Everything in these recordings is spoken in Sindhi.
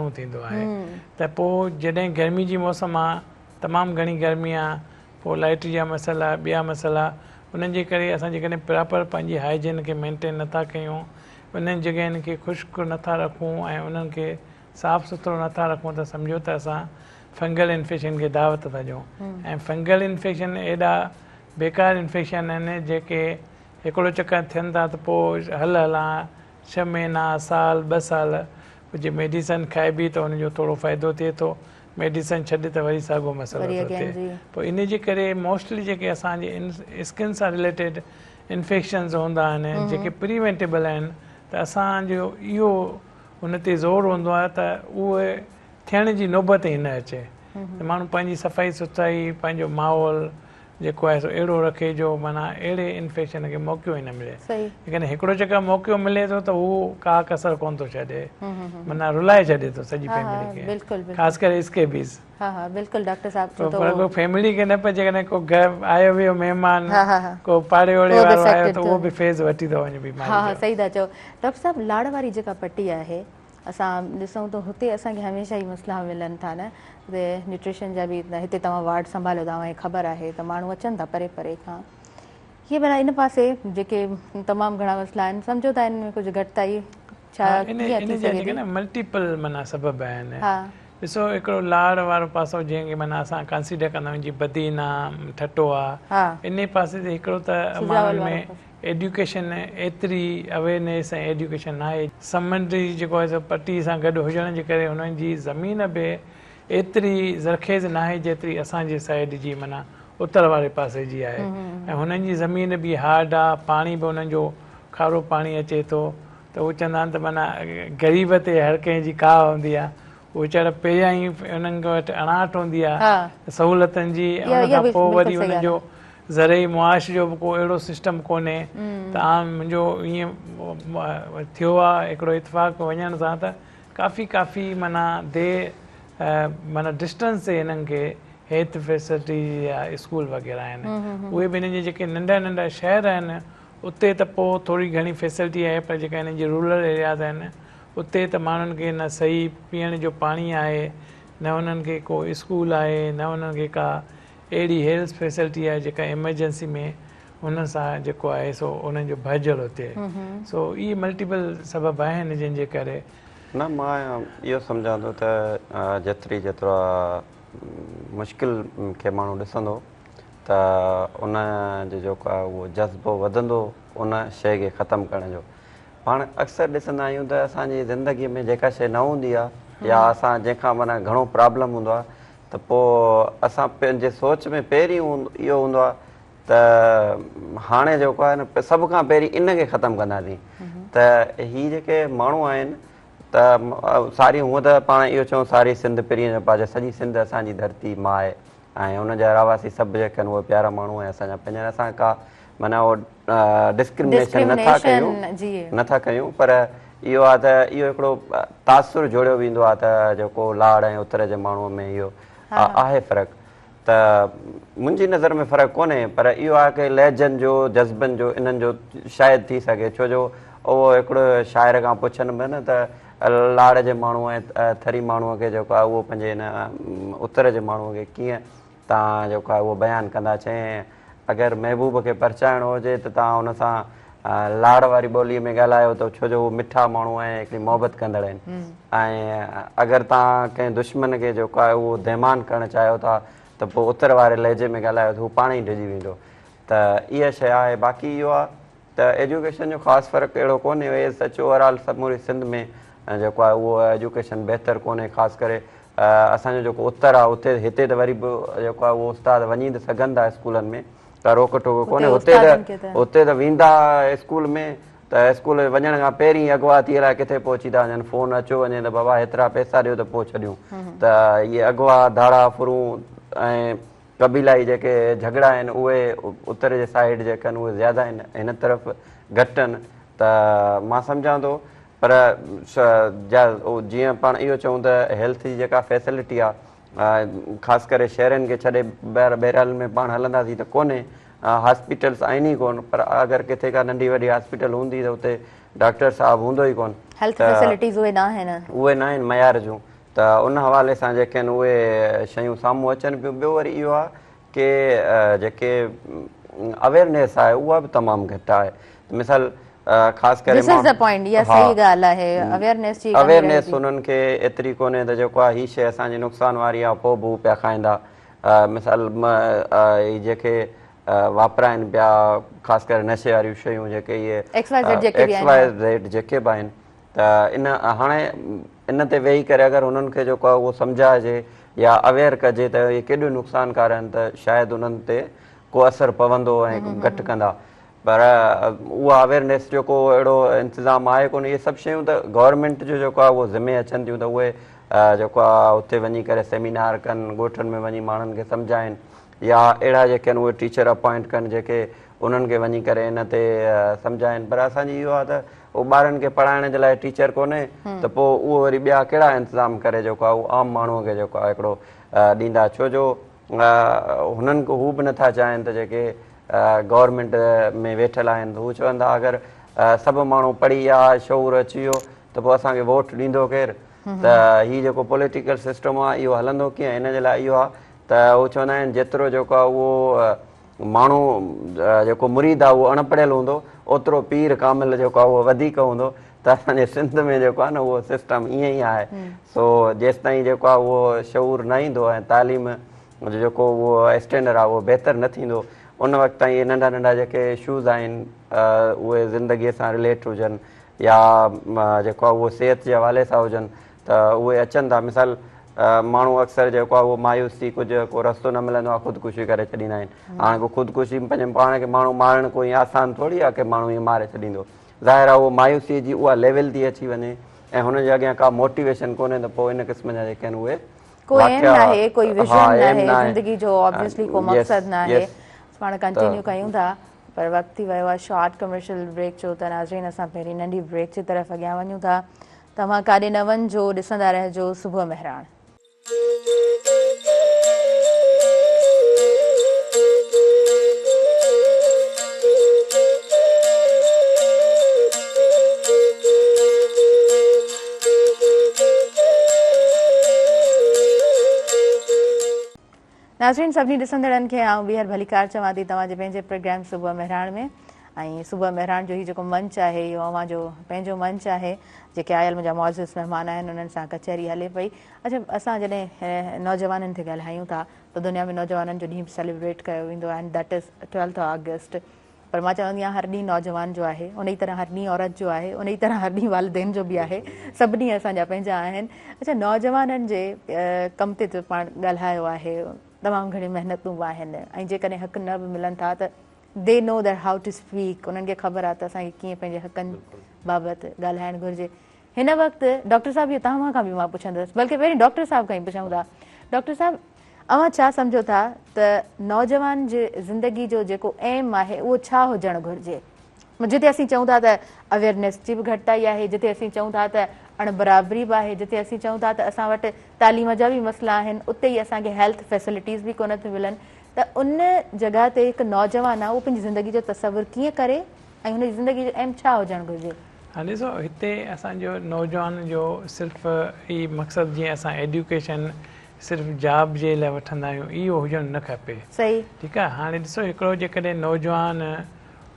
گهڻو ٿيندو آهي ته پوء جڏهن گرمي جي موسم آ تمام گهڻي گرمي آ پوء لائٽ جا مسئلا ٻيا مسئلا انهن جي ڪري اسان جيڪڏهن پراپر پنهنجي هائيجين کي مينٽين نٿا ڪيون انهن جڳهين کي خشڪ نٿا رکون ۽ انهن کي صاف سٿرو نٿا رکون ته سمجهو ته اسان فنگل انفيڪشن کي دعوت ٿا ڏيون ۽ فنگل انفيڪشن ايڏا بيڪار انفيڪشن آهن جيڪي هڪڙو چڪر ٿين ٿا ته پوء هل هلان ڇهه مهينا سال ٻه سال جي ميڊيسن کائبي ته ان جو ٿورو فائدو ٿئي ٿو ميڊيسن ڇڏ ته وري ساڳو مسئلو ٿو ٿئي پوء ان جي ڪري موسٽلي جيڪي اسان جي اسڪن سان رليٽيڊ انفيڪشنز هوندا آهن جيڪي پريوينٽيبل آهن ته اسان جو اهو ان تي زور هوندو آهي ته اهي ٿيڻ جي نوبت ئي نه اچي ته ماڻهو پنهنجي صفائي سٿرائي پنهنجو ماحول جيڪو آهي سو اهڙو رکي جو معنيٰ اهڙي انفيڪشن کي موقعو ئي نه ملي. جيڪڏهن هڪڙو چڪر موقعو ملي ٿو ته هو ڪا ڪسر ڪونه ٿو ڇڏي معنيٰ رلائي ڇڏي ٿو سڄي فيملي کي خاص ڪري اسڪيبيز. ها ها بلڪل ڊاڪٽر صاحب ڇو ته پر ڪو فيملي کي نه پر جيڪڏهن ڪو گهر آيو ويو مهمان ڪو پاڙي اوڙي وارو آيو ته اهو به فيض وٺي ٿو وڃي بيماري جو. ها ها صحيح ٿا چئو ڊاڪٽر صاحب لاڙ واري جيڪا پٽي آهي اسان ڏسون ته هتي اسان کي هميشه هي مسئلا ملن ٿا نه هتي نيوٽريشن جا به هتي توهان وارڊ سنڀاليو ٿا اوهان کي خبر آهي ته ماڻهو اچن ٿا پري پري کان هي ڀلا ان پاسي جيڪي تمام گهڻا مسئلا آهن سمجهو ٿا ان ۾ ڪجهه گهٽتائي ڇا ڪيئن ٿي سگهي ٿي؟ ملٽيپل معنيٰ سبب آهن ڏسو هڪڙو لاڙ وارو پاسو جنهن کي معنيٰ اسان ڪنسيڊر ڪندا آهيون جيئن بدين آ ٺٽو آ انهي پاسي تي هڪڙو ته ماڻهن ۾ ايڊيوڪيشن ايتري اويرنيس ۽ ايڊيوڪيشن ناهي. سمنڊ جي جيڪو آهي سو پٽي سان گڏ هجڻ جي ڪري هنن جي زمين به ايتري زرخيز ناهي جيتري اسان جي سائيڊ جي معنيٰ اتر واري پاسي جي آهي ۽ هنن جي زمين به هارڊ آ پاڻي به انهن جو کارو پاڻي اچي ٿو ته هو چوندا آهن ته معنيٰ غريب تي هر ڪنهن جي ڪاهه هوندي آهي. هو ويچارا پهريان ئي انهن وٽ اڻاٺ هوندي آهي سهولتن جي ۽ ان کان پوء وري انهن جو زرعي معاش جو به ڪو اهڙو سسٽم ڪونهي ته عام منهنجو ائين ٿيو آهي هڪڙو اتفاق وڃڻ سان ته ڪافي ڪافي معنيٰ the معنيٰ ڊسٽنس تي هنن کي هيلٿ فيسلٽي يا اسڪول وغيره آهن اهي به هنن جي جيڪي ننڍا ننڍا شهر آهن اتي ته پوء ٿوري گهڻي فيسلٽي آهي پر جيڪا هنن جي رورل ايرياز آهن اتي ته ماڻهن کي نه صحيح پيئڻ جو پاڻي آهي نه انهن کي ڪو اسڪول آهي نه انهن کي ڪا اهڙي هيلٿ فيسلٽي آهي جيڪا ايمرجنسي ۾ انهن سان جيڪو آهي سو انهن جو ڀرجهلو ٿئي سو اهي ملٽيپل سبب آهن جن جي ڪري. نه مان اهو سمجهان ٿو ته جيتري جيترا مشڪل کي ماڻهو ڏسندو ته ان جو جيڪو آهي اهو جذبو وڌندو ان شيء کي ختم ڪرڻ جو. پاڻ اڪثر ڏسندا آهيون ته اسان جي زندگي ۾ جيڪا شيء نه هوندي آهي يا اسان جنهن کان معنيٰ گهڻو پرابلم هوندو آهي ته پوء اسان پنهنجي سوچ ۾ پهرين اهو هوندو آهي ته هاڻي جيڪو آهي نه سڀ کان پهرين ان کي ختم ڪنداسين ته هي جيڪي ماڻهو آهن ته ساري هونء ته پاڻ اهو چئون ساري سنڌ پرينء جو پاڇو سڄي سنڌ اسان جي ڌرتي ماء آهي ۽ ان جا رهواسي سڀ جيڪي آهن اهي پيارا ماڻهو ۽ اسان جا پنهنجا اسان ڪا معنيٰ اهو ڊسڪرمنيشن نٿا ڪيون نٿا ڪيون پر اهو آهي ته اهو هڪڙو تاثر جوڙيو ويندو آهي ته جيڪو لاڙ ۽ اتر جي ماڻهو ۾ اهو آهي فرق ته منهنجي نظر ۾ فرق ڪونهي پر اهو آهي ڪه لهجن جو جذبن جو انهن جو شايد ٿي سگهي ڇو جو اهو هڪڙو شاعر کان پڇن به نه ته لاڙ جي ماڻهو ۽ ٿري ماڻهوء کي جيڪو آهي اهو پنهنجي هن اتر جي ماڻهوء کي ڪيئن توهان جيڪو آهي اهو بيان ڪندا چئين اگر محبوب کي پرچائڻو هجي ته توهان ان سان لاڙ واري ٻوليء ۾ ڳالهايو ته ڇو جو هو مٺا ماڻهو ۽ هڪڙي محبت ڪندڙ آهن ۽ اگر توهان ڪنهن دشمن کي جيڪو آهي اهو دهمان ڪرڻ چاهيو ٿا ته پوء اتر واري لهجي ۾ ڳالهايو ته هو پاڻ ئي ڊڄي ويندو ته اها شيء آهي باقي اهو آهي ته ايجوڪيشن جو خاص فرق اهڙو ڪونهي ايز سچ اوور آل سموري سنڌ ۾ جيڪو آهي اهو ايجوڪيشن بهتر ڪونهي خاص ڪري اسان جو جيڪو اتر آهي اتي هتي ته وري به جيڪو آهي اهو استاد وڃي ته سگهن ٿا اسڪولن ۾ ڪا روڪ ٽوڪ ڪونهي هتي ته اتي ته ويندا اسڪول ۾ ته اسڪول وڃڻ کان پهرين اغوا ٿي الائي ڪٿي پهچي ٿا وڃن فون اچيو وڃي ته بابا هيترا پئسا ڏيو ته پوء ڇڏيون ته اهي اغوا ڌاڙا ڦرون ۽ قبيلائي جيڪي جهڳڙا آهن اهي اتر جي سائيڊ جيڪي آهن اهي زياده آهن هن طرف گهٽ آهن ته مان سمجهان ٿو پر جيئن پاڻ اهو چئون ته هيلٿ جي جيڪا فيسلٽي آهي خاص ڪري شهرن کي ڇڏي ٻهراڙين ۾ پاڻ هلنداسين ته ڪونهي هاسپيٽلس آهن ئي ڪون پر اگر ڪٿي ڪا ننڍي وڏي هاسپيٽل هوندي ته اتي ڊاڪٽر صاحب هوندو ئي ڪون هيلٿ فيسلٽيز اهي ناهن اهي ناهن معيار جون. ته ان حوالي سان جيڪي آهن اهي شيون سامهون اچن پيون ٻيو وري اهو آهي ڪي جيڪي اويرنيس آهي اها به تمام گهٽ آهي مثال خاص ڪري This is the point اها صحيح ڳالهه آهي اويرنيس جي اويرنيس انهن کي ايتري ڪونهي ته جيڪو آهي هي شيء اسان جي نقصان واري آهي پوء به هو پيا کائيندا مثال هي جيڪي واپرائن پيا خاص ڪري نشي واريون شيون جيڪي اهي ايڪس وائي زيڊ جيڪي به آهن ايڪس وائي زيڊ جيڪي به آهن ته ان هاڻي ان تي ويهي ڪري اگر انهن کي جيڪو آهي اهو سمجهائجي يا اويئر ڪجي ته اهي ڪيڏو نقصانڪار آهن ته شايد انهن تي ڪو اثر پوندو ۽ گهٽ ڪندا پر اها اويئرنيس جو ڪو اهڙو انتظام آهي ڪونه اهي سڀ شيون ته گورنمينٽ جو جيڪو آهي اهو ذمي اچن ٿيون ته اهي جيڪو آهي اتي وڃي ڪري سيمينار ڪن ڳوٺن ۾ وڃي ماڻهن کي سمجهائين يا اهڙا جيڪي آهن اهي ٽيچر اپوائنٽ ڪن جيڪي انهن کي وڃي ڪري ان تي سمجهائين پر اسان جي اهو آهي ته اهو ٻارن کي پڙهائڻ جي لاء ٽيچر ڪونهي ته پوء اهو وري ٻيا ڪهڙا انتظام ڪري جيڪو آهي اهو عام ماڻهو کي جيڪو آهي هڪڙو ڏيندا ڇو جو هنن هو به نٿا چاهين ته جيڪي گورنمينٽ ۾ ويٺل آهن هو چون ٿا اگر سڀ ماڻهو پڙهي ويا شعور اچي ويو ته پوء اسان کي ووٽ ڏيندو ڪير ته هي جيڪو پوليٽيڪل سسٽم آهي اهو هلندو ڪيئن ان جي لاء اهو آهي ته هو چوندا آهن جيترو جيڪو آهي اهو ماڻهو جيڪو مريد آهي اهو اڻ پڙهيل هوندو اوترو پير ڪامل جيڪو آهي اهو وڌيڪ هوندو ته اسان جي سنڌ ۾ جيڪو آهي نه اهو سسٽم ائين ئي آهي سو جيستائين جيڪو آهي اهو شعور نه ايندو ۽ تعليم جو جيڪو اهو اسٽينڊرڊ آهي اهو بهتر نه ٿيندو ان وقت تائين اهي ننڍا ننڍا جيڪي اشوز آهن اهي زندگي سان رليٽ هجن يا جيڪو آهي اهو صحت جي حوالي سان هجن ته اهي اچن ٿا مثال ماڻهو اڪثر جيڪو آهي اهو مايوس ٿي ڪجهه ڪو رستو نه ملندو آهي خودڪشي ڪري ڇڏيندا آهن هاڻي ڪو خودڪشي پنهنجي پاڻ کي ماڻهو مارڻ ڪو ائين آسان ٿوري آهي ڪي ماڻهو ائين ماري ڇڏيندو ظاهر آهي اهو مايوسي جي اها ليول ٿي اچي وڃي ۽ هن جي اڳيان ڪا موٽيويشن ڪونهي ته پوء ان قسم جا جيڪي آهن اهي ڪو ايم ناهي ڪوئي ويزن ناهي زندگي جو آبويسلي ڪو مقصد ناهي پاڻ ڪنٽينيو ڪيون ٿا پر وقت ٿي ويو آهي شارٽ ڪمرشل بريڪ جو ته ناظرين اسان پهرين ننڍي بريڪ جي طرف اڳيان وڃون ٿا توهان ڪاڏي نه وڃجو ڏسندا رهجو صبح مهراڻ. ناظرين سڀني ڏسندڙن کي آئون ٻيهر ڀليڪار چوان ٿي توهان جي پنهنجي پروگرام صبح مهراڻ ۾ ۽ صبح مهراڻ جو هي جيڪو منچ آهي اهو اوهان جو پنهنجو منچ آهي جيڪي آيل منهنجا معزز مهمان آهن انهن سان ڪچهري هلي پئي اڇا اسان جڏهن نوجوانن تي ڳالهايون ٿا ته دنيا ۾ نوجوانن جو ڏينهن به سيليبريٽ ڪيو ويندو آهي that is twelfth August پر مان چوندي آهيان هر ڏينهن نوجوان جو آهي، انهي طرح هر ڏينهن عورت جو آهي، انهي طرح هر ڏينهن والدين جو به آهي، سڀ ڏينهن اسان جا پنهنجا آهن. اڇا نوجوانن جي ڪم تي ته پاڻ ڳالهايو آهي، تمام گهڻيون محنتون به آهن ۽ جيڪڏهن حق نه به ملن ٿا ته they know that how to speak انهن کي خبر آهي ته اسان کي ڪيئن پنهنجي حقن بابت ڳالهائڻ گهرجي. هن وقت ڊاڪٽر صاحب اهو توهان کان به مان پڇندس بلڪه پهرين ڊاڪٽر صاحب کان ئي پڇون ٿا. ڊاڪٽر صاحب اوهان ڇا سمجهو ٿا ته نوجوان جي زندگي جو جيڪو ايم آهي اهو ڇا هجڻ گهرجي؟ جتي اسين چئون ٿا ته اويئرنيس جي به گهٽتائي آهي، جتي اسين چئون ٿا ته اڻ برابري به آهي، جتي اسين چئون ٿا ته اسان وٽ تعليم جا به مسئلا آهن، اتي ئي اسان کي هيلٿ فيسلٽيز به ڪونه ٿيون ملن ته ان جڳهه تي هڪ نوجوان آهي اهو پنهنجي زندگي جو تصور ڪيئن ڪري ۽ هن جي زندگي جو ايم ڇا هجڻ گهرجي؟ ها ڏسو هتي اسان جو نوجوان جو صرف هي مقصد جيئن اسان ايڊيوڪيشن صرف جاب جي لاء وٺندا آهيون اهو هجڻ نه کپي. صحيح. ٺيڪ آهي هاڻي ڏسو هڪڙو جيڪڏهن نوجوان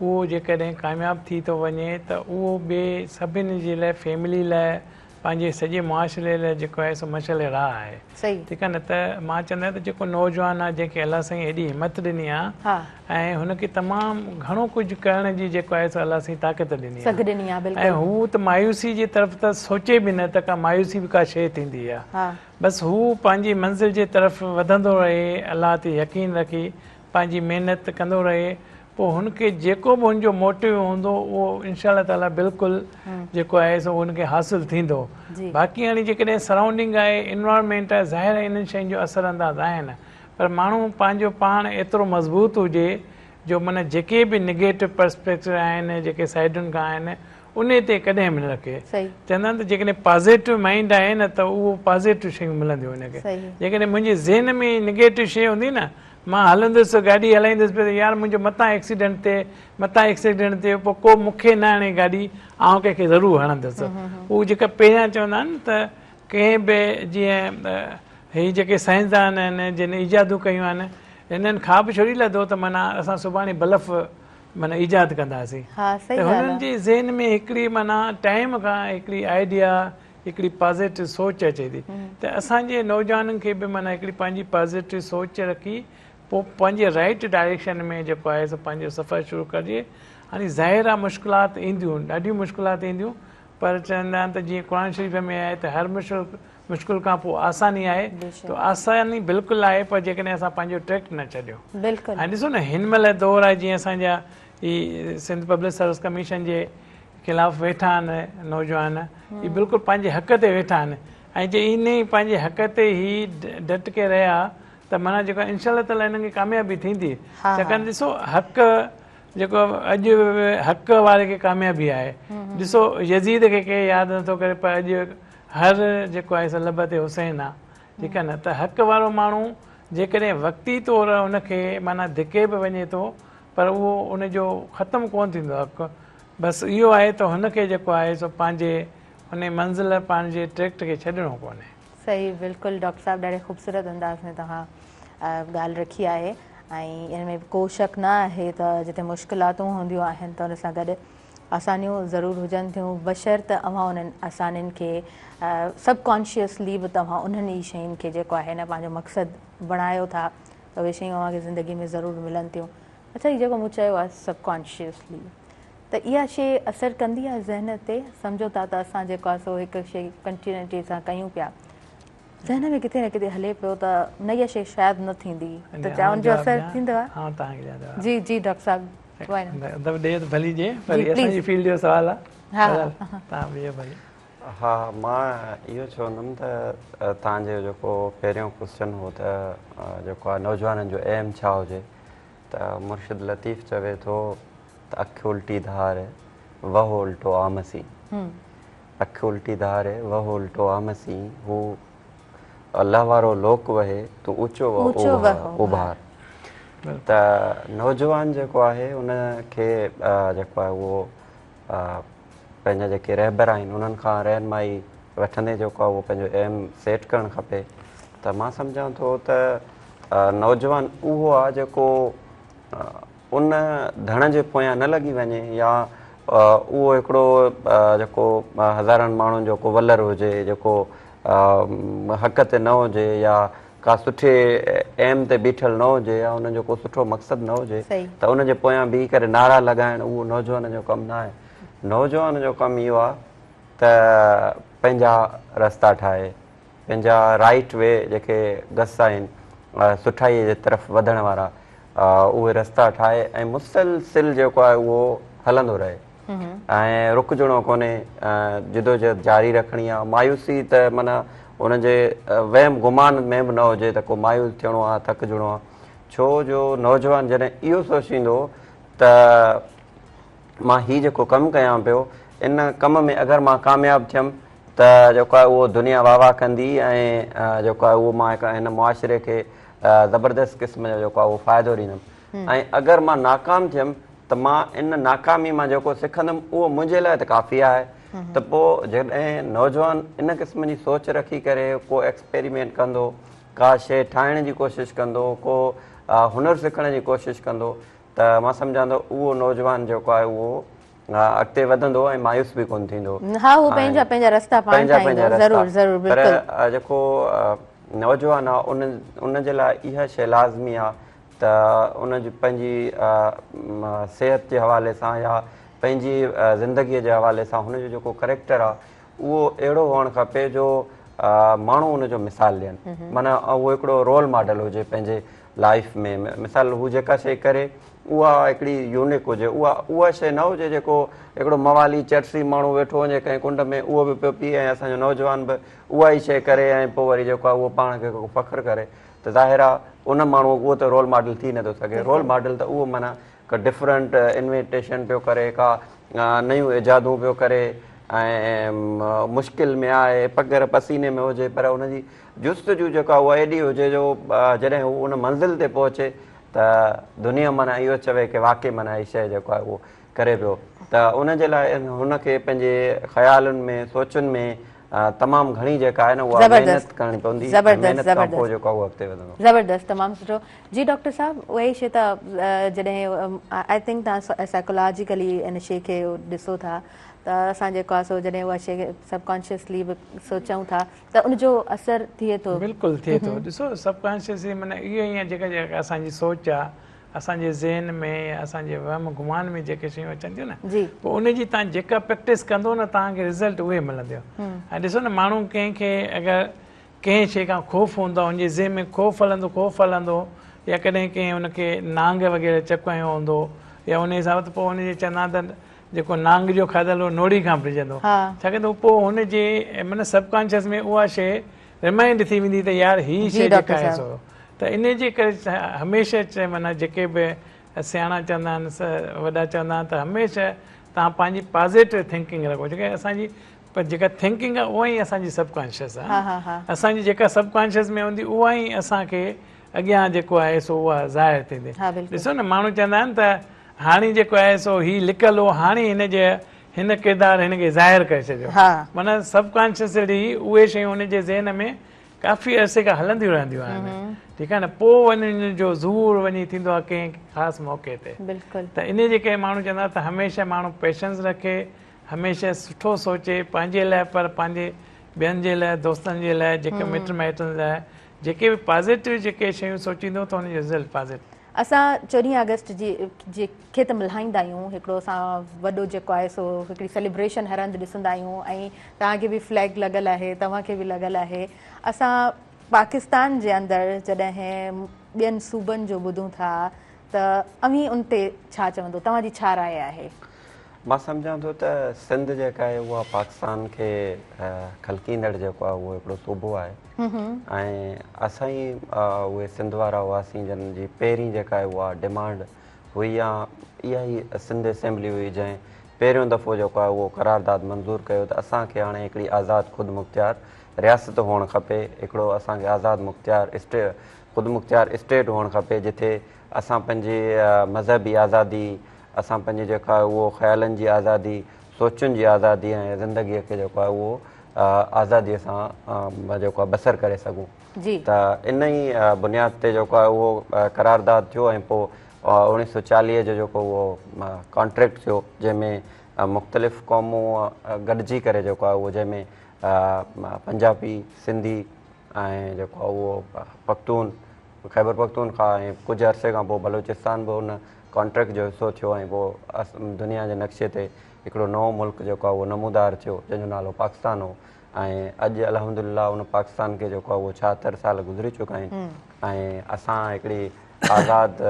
اهو جيڪڏهن ڪامياب ٿي ٿو وڃي ته اهو ٻئي سڀني جي لاء فيملي لاء پنهنجي سڄي معاشري لاء جيڪو آهي سو مشعل راهه آهي. صحيح. ٺيڪ آهي نه ته مان چوندو آهيان ته جيڪو نوجوان آهي جنهن کي الله سائين ايڏي همت ڏني آهي ۽ هن کي تمام گهڻو ڪجهه ڪرڻ جي جيڪو آهي سو الله سائين طاقت ڏني آهي سگهه ڏني آهي بلڪل ۽ هو ته مايوسي جي طرف ته سوچي به نه ته ڪا مايوسي به ڪا شيء ٿيندي آهي بس هو پنهنجي منزل جي طرف وڌندو رهي الله تي يقين رکي پنهنجي محنت ڪندو رهي پوء هن کي جيڪو به هن جو موٽيو هوندو اهو انشاء الله تعالي بلڪل جيڪو آهي سو هن کي حاصل ٿيندو باقي هاڻي جيڪڏهن سرائونڊنگ آهي انوائرمينٽ آهي ظاهر آهي انهن شين جو اثر انداز آهن پر ماڻهو پنهنجو پاڻ ايترو مضبوط هجي جو معنيٰ جيڪي به نگيٽو پرسپيڪٽو آهن جيڪي سائيڊن کان آهن انهي تي ڪڏهن به نه رکي. چوندا آهن ته جيڪڏهن پازيٽو مائنڊ آهي نه ته اهو پازيٽو شيون ملنديون ان کي. جيڪڏهن منهنجي ذهن ۾ نگيٽو شي هوندي نه مان هلندس گاڏي هلائيندس پيو ته يار منهنجو متان ايڪسيڊنٽ ٿئي متان ايڪسيڊنٽ ٿئي پوء ڪو مون کي نه هڻي گاڏي آئون ڪنهن کي ضرور هڻندس. هو جيڪا پهريان چوندا آهن نه ته ڪنهن به جيئن هي جيڪي سائنسدان آهن جن ايجادون ڪيون آهن هنن خواب ڇڙي لڌو ته معنيٰ اسان سڀاڻي بلف معنيٰ ايجاد ڪنداسين ته هنن جي ذهن ۾ هڪڙي معنيٰ ٽائيم کان هڪڙي آئيڊيا هڪڙي پازيٽو سوچ اچي ٿي ته اسان جي نوجوانن کي به معنيٰ هڪڙي پنهنجي پازيٽو سوچ رکي پوء پنهنجي رائيٽ ڊائريڪشن ۾ جيڪو آهي سو پنهنجو سفر شروع ڪجي. هاڻي ظاهر آهي مشڪلات اينديون، ڏاڍيون مشڪلات اينديون پر چوندا آهن ته جيئن قرآن شريف ۾ آهي ته هر مشڪل کان پوء آساني آهي ته آساني بلڪل آهي پر جيڪڏهن اسان پنهنجو ٽريڪ نه ڇڏيو. هاڻي ڏسو نه هن مهل دور آهي جيئن اسان جا هي سنڌ پبلڪ سروس ڪميشن جي خلاف ويٺا آهن نوجوان هي بلڪل پنهنجي حق تي ويٺا آهن ۽ جي انهي پنهنجي حق تي هي ڊٽ ڪي رهيا ته معنيٰ جيڪو انشاء الله تعاليٰ انهن کي ڪاميابي ٿيندي ڇاڪاڻ ڏسو حق جيڪو اڄ حق واري کي ڪاميابي آهي ڏسو يزيد کي ڪير ياد نٿو ڪري پر اڄ هر جيڪو آهي سو لب تي حسين آ ٺيڪ آ نه ته حق وارو ماڻهو جيڪڏهن وقتي طور ان کي معنيٰ ڌڪي به وڃي ٿو پر اهو ان جو ختم ڪون ٿيندو حق بس اهو آهي ته هن کي جيڪو آهي سو پنهنجي ان منزل پنهنجي ٽريڪ کي ڇڏڻو ڪونهي. صحيح بلڪل ڊاڪٽر صاحب ڏاڍي خوبصورت انداز ۾ توهان ڳالهه رکي آهي ۽ ان ۾ ڪو شڪ نه آهي ته جتي مشڪلاتون هونديون آهن ته ان سان گڏ آسانيون ضرور هجن ٿيون بشرط اوهان انهن آسانين کي سب ڪانشيسلي به توهان انهن ئي شين کي جيڪو آهي نه پنهنجو مقصد بڻايو ٿا ته اهي شيون اوهان کي زندگي ۾ ضرور ملن ٿيون اڇا هي جيڪو مون چيو آهي سب ڪانشيسلي ته اها شيء اثر ڪندي آهي ذهن تي سمجهو ٿا ته اسان جيڪو آهي سو هڪ شيء ڪنٽينيوٽي سان ڪيون پيا ذهن ۾ ڪٿي نه ڪٿي هلي پيو ته نه اها شيء شايد نه ٿيندي ته ڇا ان جو اثر ٿيندو آهي؟ ها توهان کي ڏيان جواب. جي جي ڊاڪٽر صاحب Why not? مطلب ڏي ته ڀلي ڏي پر هي اسان جي فيلڊ جو سوال آهي توهان به ڏيو ڀلي. ها مان اهو چوندم ته توهان جو جيڪو پهريون ڪوسچن هو ته جيڪو آهي نوجوانن جو ايم ڇا هجي ته مرشد لطيف چوي ٿو ته اک الٽي ڌار، وهه الٽو آمسين. اک الٽي ڌار، وهه الٽو آمسين، هو لهوارو لوڪ وهي، تون اوچو وهه اڀار. ته نوجوان جيڪو آهي ان کي جيڪو آهي اهو پنهنجا جيڪي رهبر آهن انهن کان رهنمائي وٺندي جيڪو آهي اهو پنهنجو ايم سيٽ ڪرڻ کپي ته مان سمجهان ٿو ته نوجوان اهو آهي جيڪو ان ڌڻ جي پويان نه لڳي وڃي يا اهو هڪڙو جيڪو هزارن ماڻهن جو ڪو ولر هجي جيڪو حق تي نه هجي يا ڪا سٺي ايم تي بيٺل نه هجي يا ان جو ڪو سٺو مقصد نه هجي ته ان جي پويان بيهي ڪري نعرا لڳائڻ اهو نوجوان جو ڪم نه آهي نوجوان جو ڪم اهو آهي ته پنهنجا رستا ٺاهي پنهنجا رائيٽ وي جيڪي گس آهن سٺائي جي طرف وڌڻ وارا اهي رستا ٺاهي ۽ مسلسل جيڪو آهي اهو هلندو رهي ۽ رڪجڻو ڪونهي جدوجهد جاري رکڻي آهي مايوسي ته معنيٰ ان جي وهم گمان ۾ به نه هجي ته ڪو مايوس ٿيڻو آهي ٿڪجڻو آهي ڇو جو نوجوان جڏهن اهو سوچيندو ته مان هي جيڪو ڪم ڪيان پيو ان ڪم ۾ اگر مان ڪامياب ٿيم ته جيڪو آهي اهو دنيا واهه واهه ڪندي ۽ جيڪو آهي اهو مان هڪ هن معاشري کي زبردست قسم جو جيڪو آهي اهو فائدو ڏيندم ۽ اگر مان ناڪام ٿيم ته مان ان ناڪامي مان جيڪو سکندم اهو منهنجي لاء ته ڪافي آهي ته پوء جڏهن نوجوان ان قسم جي سوچ رکي ڪري ڪو ايڪسپيريمينٽ ڪندو ڪا شيء ٺاهڻ جي ڪوشش ڪندو ڪو هنر سکڻ جي ڪوشش ڪندو ته مان سمجهان ٿو اهو نوجوان جيڪو آهي اهو اڳتي وڌندو ۽ مايوس به ڪونه ٿيندو. ها هو پنهنجا پنهنجا رستا پاڻ ٺاهيندو ضرور ضرور بلڪل. پر جيڪو نوجوان آهي ان ان جي لاء اها شيء لازمي آهي ته ان جي پنهنجي صحت جي حوالي سان يا پنهنجي زندگيء جي حوالي سان هن جو جيڪو ڪريڪٽر آهي اهو اهڙو هئڻ کپي جو ماڻهو ان جو مثال ڏين معنيٰ اهو هڪڙو رول ماڊل هجي پنهنجي لائيف ۾ مثال هو جيڪا شيء ڪري اها هڪڙي يونيڪ هجي اها اها شيء نه هجي جيڪو هڪڙو موالي چرسي ماڻهو ويٺو هجي ڪنهن ڪنڊ ۾ اهو به پيو پيئي ۽ اسان جو نوجوان به اها ئي شيء ڪري ۽ پوء وري جيڪو آهي اهو پاڻ کي ڪو فخر ڪري ته ظاهر آهي ان ماڻهو اهو ته رول ماڊل ٿي نٿو سگهي رول ماڊل ته اهو معنيٰ ڪا ڊفرنٽ انوينٽيشن پيو ڪري ڪا نيون ايجادون پيو ڪري ۽ مشڪل ۾ آهي پگهر پسيني ۾ هجي پر ان جي جستجو جيڪا اها ايڏي هجي جو جڏهن هو ان منزل تي پهچي ته دنيا معنيٰ اهو چوي ڪي واقعي معنيٰ هي شيء جيڪو آهي اهو ڪري پيو ته ان جي لاء هن کي پنهنجي خيالن ۾ سوچن ۾ تمام گهڻي جيڪا آهي نه اها محنت ڪرڻي پوندي ۽ محنت کان پوء جيڪو آهي اهو اڳتي وڌندو. زبردست تمام سٺو جي ڊاڪٽر صاحب اها ئي شي ته جڏهن I think توهان سائيڪالاجيڪلي ان شي کي ڏسو ٿا ته اسان جيڪو آهي سو جڏهن اها شي سب ڪانشسلي به سوچون ٿا ته ان جو اثر ٿئي ٿو. بلڪل ٿئي ٿو ڏسو سب ڪانشسلي معنيٰ اهو ئي آهي جيڪا جيڪا اسان جي سوچ آهي اسان جي ذهن ۾ يا اسان جي وهم گمان ۾ جيڪي شيون اچن ٿيون نه پوء ان جي توهان جيڪا پريڪٽس ڪندو نه توهان کي رزلٽ اهي ملنديون ۽ ڏسو نه ماڻهو ڪنهن کي اگر ڪنهن شي کان خوف هوندو آهي ان جي ذهن ۾ خوف هلندو خوف هلندو يا ڪڏهن ڪنهن ان کي نانگ وغيره چڪ هنيو هوندو يا ان حساب ته پوء ان جي چوندا ته جيڪو نانگ جو کاڌل هو نوڙي کان ڊڄندو ڇاڪاڻ ته پوء هن جي معنيٰ سب ڪانشس ۾ اها شي ريمائنڊ ٿي ويندي ته يار هي شي جيڪا آهي سو ته ان جي ڪري هميشه معنيٰ جيڪي به سياڻا چوندا آهن وڏا چوندا آهن ته هميشه توهان پنهنجي پازيٽو ٿنڪنگ رکو جيڪا اسان جي پر جيڪا ٿنڪنگ آهي اها ئي اسان جي سب ڪانشس آهي اسان جي جيڪا سب ڪانشس ۾ هوندي اها ئي اسان کي اڳيان جيڪو آهي سو اها ظاهر ٿيندي ڏسو نه ماڻهو چوندا آهن ته هاڻي جيڪو آهي سو هي لڪل هو هاڻي هن جي هن ڪردار هن کي ظاهر ڪري ڇڏيو معنيٰ سب ڪانشسلي اهي شيون هن جي ذهن ۾ ڪافي عرصي کان هلنديون رهنديون آهن ٺيڪ آهي نه پوء وڃي ان جو ظهور وڃي ٿيندو آهي ڪنهن خاص موقعي تي ته ان جي ڪري ماڻهو چوندا ته هميشه ماڻهو پيشنس رکي هميشه سٺو سوچي پنهنجي لاء پر پنهنجي ٻين جي لاء دوستن جي لاء جيڪي مٽ مائٽن لاء جيڪي به پازيٽو جيڪي شيون سوچيندو ته ان جو رزلٽ پازيٽو. اسان 14 آگسٽ جي جي کي ته ملهائيندا آهيون هڪڙو اسان وڏو جيڪو آهي سو هڪڙي سيليبريشن هر هنڌ ڏسندا آهيون ۽ توهان کي به فليگ لڳل آهي توهان کي به لڳل آهي اسان پاڪستان جي اندر جڏهن ٻين صوبن جو ٻڌون ٿا ته اوهين ان تي ڇا چوندو توهان جي ڇا راء آهي؟ مان سمجهان ٿو ته سنڌ جيڪا آهي اها پاڪستان کي خلقيندڙ جيڪو آهي اهو هڪڙو صوبو آهي ۽ اسان ئي اهي سنڌ وارا هئاسين جن جي پهرين جيڪا آهي اها ڊمانڊ هئي يا اها ئي سنڌ اسيمبلي هئي جنهن پهريون دفعو جيڪو آهي اهو قرارداد منظور ڪيو ته اسان کي هاڻي هڪڙي آزاد خود مختيار رياست هئڻ کپي هڪڙو اسان کي آزاد مختيار خود مختيار اسٽيٽ هئڻ کپي جتي اسان پنهنجي مذهبي آزادي اسان پنهنجي جيڪا آهي اهو خيالن جي آزادي، سوچن جي آزادي ۽ زندگيء کي جيڪو آهي اهو آزاديء سان جيڪو آهي بسر ڪري سگهون ته ان ئي بنياد تي جيڪو آهي اهو قرارداد ٿيو ۽ پوء 1940 جو جيڪو اهو ڪانٽريڪٽ ٿيو جنهن ۾ مختلف قومون گڏجي ڪري جيڪو آهي اهو جنهن ۾ پنجابي، سنڌي ۽ جيڪو آهي اهو پختون، خيبر پختونخوا ۽ ڪجهه عرصي کان پوء بلوچستان به ان ڪانٽريڪٽ جو حصو ٿيو ۽ پوء دنيا جي نقشي تي هڪڙو نئون ملڪ جيڪو آهي اهو نمودار ٿيو جنهن جو نالو پاڪستان هو ۽ اڄ الحمدلله ان پاڪستان کي جيڪو آهي اهو 76 سال گذري چڪا آهن ۽ اسان هڪڙي آزاد